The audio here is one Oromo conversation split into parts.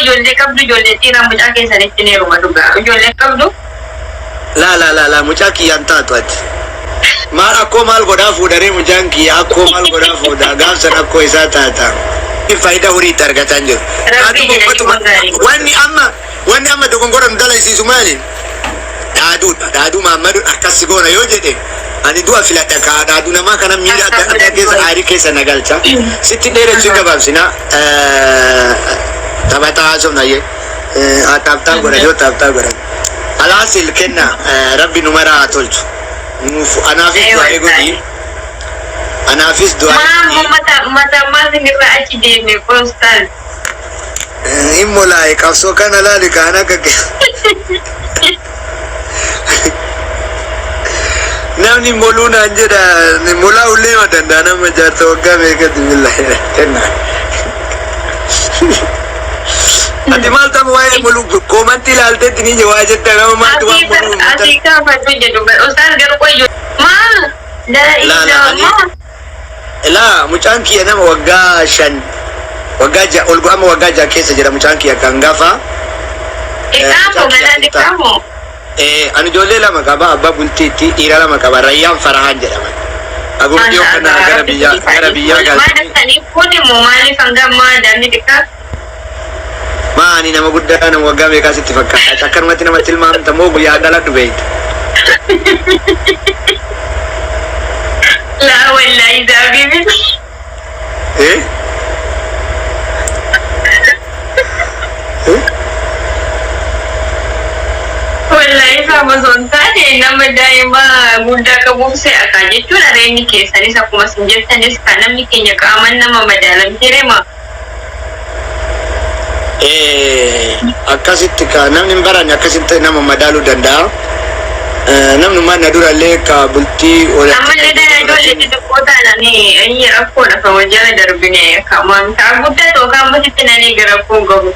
Ijoollee qabdu, ijoollee dhiiraa mucaa keessanitti ni heeruma dhugaa. Ijoollee qabdu. Laa laa laa laa, mucaa kiyyaan taatu ati. Maal akkoo maal godhaa fuudharee? Mucaan kiyya akkoo maal godhaa fuudha? Gaafsan akkoo isaa taata. Faayidaa horii itti argataa hin jiru. Rabbii Haatuma jedhanii uffatuma waan gaarii godhan. Wanni amma dogongora nu dalasiisu maali? Dhaaduudha. Dhaaduu Maammaduun akkas si goona yoo jedhe, ani du'a filadha kaa. Dhaaduu namaa kana miira adda addaa keessa, aarii keessa na galcha. Sitti dheeressuu gabaabsina. Taphataa haasofna ayyee. Tap tap godhan, yoo tap tap godhan. Alaasil kenna, Rabbi nu maraa haa tolchu. Nuuf anaafis du'aa godhi. Anaafis du'aa Maa godhi. mata mata maal sinirraa achi deeme, ustaaz? Hin molaaye, qabsoo kana laali kaan akka namni moluu naan jedha, molaa ullee ma danda'a nama jaarsa waggaa meeqatti billahi kenna. Ati maal ta'u waa'ee moluu koomantii ilaalteetti ni waa jetta, nama maaltu waan moluu hin Asii kaafadhu jedhu ustaaz, garuu qoyyo maa Laa laa, ani maa Laa, mucaan kiyya nama waggaa 5, waggaa 6 ol, amma waggaa 6 keessa jira mucaan kiyya kan gafa. Xiqqaa moo ganaa xiqqaa moo? Ani ijoollee lama qaba, abbaa bultiitti, dhiira lama qaba, Rayyaan, Farahaan jedhaman. Aguma dhiyoo kana gara biyyaa Maal galtanii. daftanii kun immoo maaliif hanga ammaa daa'imni xiqqaa? Maa, ani nama guddaa, nama waggaa meeqaa sitti fakkaata? Akkanumatti nama tilmaamta moo guyyaa dhaladhu beeyta? Laa wallaahi, zaabii miti. Eh? Eh? Wallaahi, isaa osoo hin taane nama daa'ima guddaa qabuuf se'akaa jechuun areenni keessanis akkuma isin jettanis kan namni keenya qaaman nama madaalamtee rema. Akkasitti ka namni hin baranne akkasitti nama madaaluu danda'a. Namnummaan na durallee ka bultii Ammallee dhala ijoollee xixiqqoo taananii inni rakkoodha kan wal jala darbine kamaan kaa guddatu yookaan ammasitti nan eega, rakkoon qabu.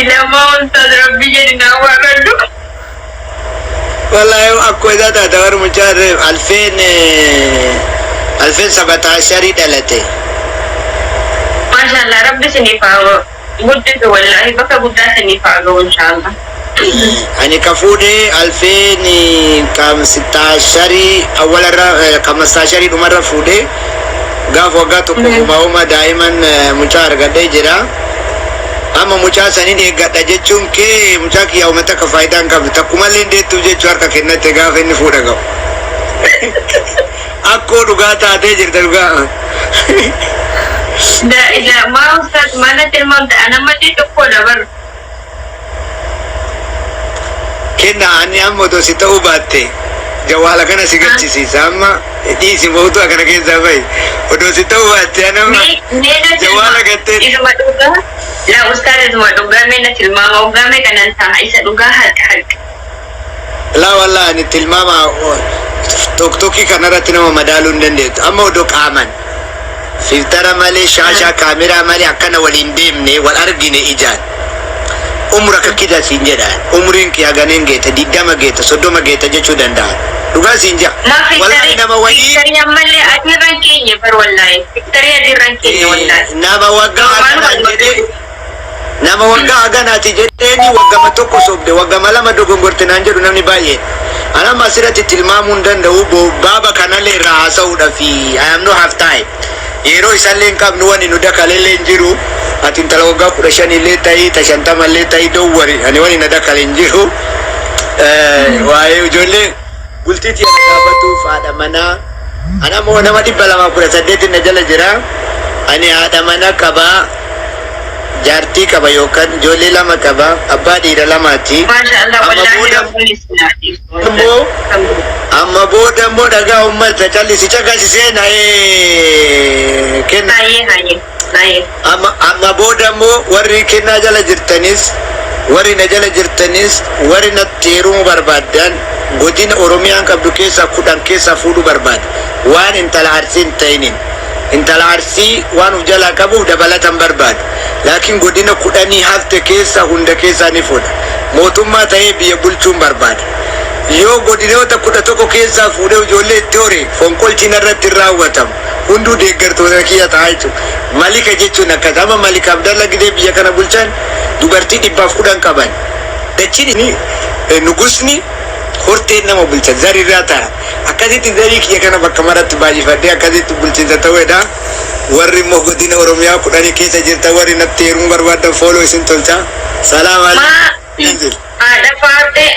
Lama ustaaz, rabbi jedhi naa waarradhu. Wallahi, akkoo isaa taata warri mucaa alfeen sabataa sharii dhalate. Maashaallah, rabbi isiniif haa guddisu, wallaahi bakka guddaa isiniif haa ga'u inshaallah. Ani ka fuudhee alfeen kamsitaa sharii awwalarra, kamastaa sharii dhumarra fuudhee, gaaf waggaa tokko uma daa'iman mucaa argadhee jira. Amma mucaa saniin eeggadha jechuun kee, mucaa kiyyaa uummata akka faayidaa hin qabdu takkumallee hin deettuuf jechuu, harka kennate gaafa inni fuudha ga'u. Akkoo dhugaa taatee jirta dhugaa. Ila maa ustaaz, mana tilmaamte anamma xixiqqoodha bar. Kenna, ani amma otoo si ta'uu baatte jawaala kana si gachisiisa. Amma dhiisi, mootuu kana keessaa bahi. Odoo si ta'uu baatte ani amma Mee na jawaala tilmaama. gattee. Isuma dhugaa. Laa ustaaz, isuma dhugaa mee na tilmaama, waggaa meeqa nan ta'a, isa dhugaa, haqa haqa. Laa wallaahi, ani tilmaama tokkokkii kanarratti nama madaaluu hin dandeettu. Amma odoo qaaman filter malee, shaashaa kaameraa malee akkana waliin deemne, wal argine ijaan. Umra akka kida siin jedha. Umriin kee haganeen geeta, 20 geeta, 30 geeta jechuu danda'a. Dhugaa siin jedha. Maa Wallaahi filterii nama wayii filterii ammallee adiirran keenya bar, wallaahi filterii adiirran keenya wallaahi. Nama waggaa haganaan jedhee, nama waggaa haganaati jedheeni, waggama tokko sobde, waggama lama dogongorte naan jedhu namni baay'een. Ani amma asirratti tilmaamuu hin danda'u, baaba kanallee irraa haasa'uudha fi I am no have time. Yeroo isaallee hin qabnu, wani nu dakalellee hin jiru. Ati intala waggaa 15 illee ta'ii, ta 50 illee ta'ii, don't worry. Ani wani na dakale hin jiru. Waa'ee ijoollee bultii tiyya na gaafatuuf haadha manaa. Ana ammoo nama 218 na jala jira. Ani haadha mana qabaa. Jaartii qaba yookaan ijoollee lama qaba. Abbaa dhiira lamaati. Maashaallah. Amma Wallaahi booda rabbiin isin haa dhiisu. immoo, amma booda immoo dhagaa uummata callisi caqasisee na kenna. Hayyee hayyee hayyee. Amma booda immoo warri kennaa jala jirtanis, warri na jala jirtanis, warri natti heerumuu barbaaddan, godina Oromiyaan qabdu keessaa 10 keessaa fuudhuu barbaada. Waan intala Arsii hin ta'inin. Intala Arsii waan uf jalaa qabuuf dabalatan barbaadu. Laakiin godina 10 hafte keessaa hunda keessaa ni fuudha. Mootummaa ta'ee biyya bulchuun barbaada. Yoo godinoota 11 keessaa fuudhee ijoollee itti hore, fonqolchi narratti hin raawwatamu. Hunduu deeggartoota kiyya ta'a jechuudha. Malika jechuun akkas amma Malika Abdalla gidee biyya kana bulchan dubartii 110 qaban. Dachiin nugusni horteen nama bulcha, zarirraa ta'a. Akkasitti zarii kiyya kana bakka maratti baay'ifadhee akkasitti bulchiinsa ta'uudha. Warri immoo godina Oromiyaa 10 keessa jirtan, warri natti heerumuu barbaadan, follow isin tolcha. Salaam Maa alaikum. haadha faaxee.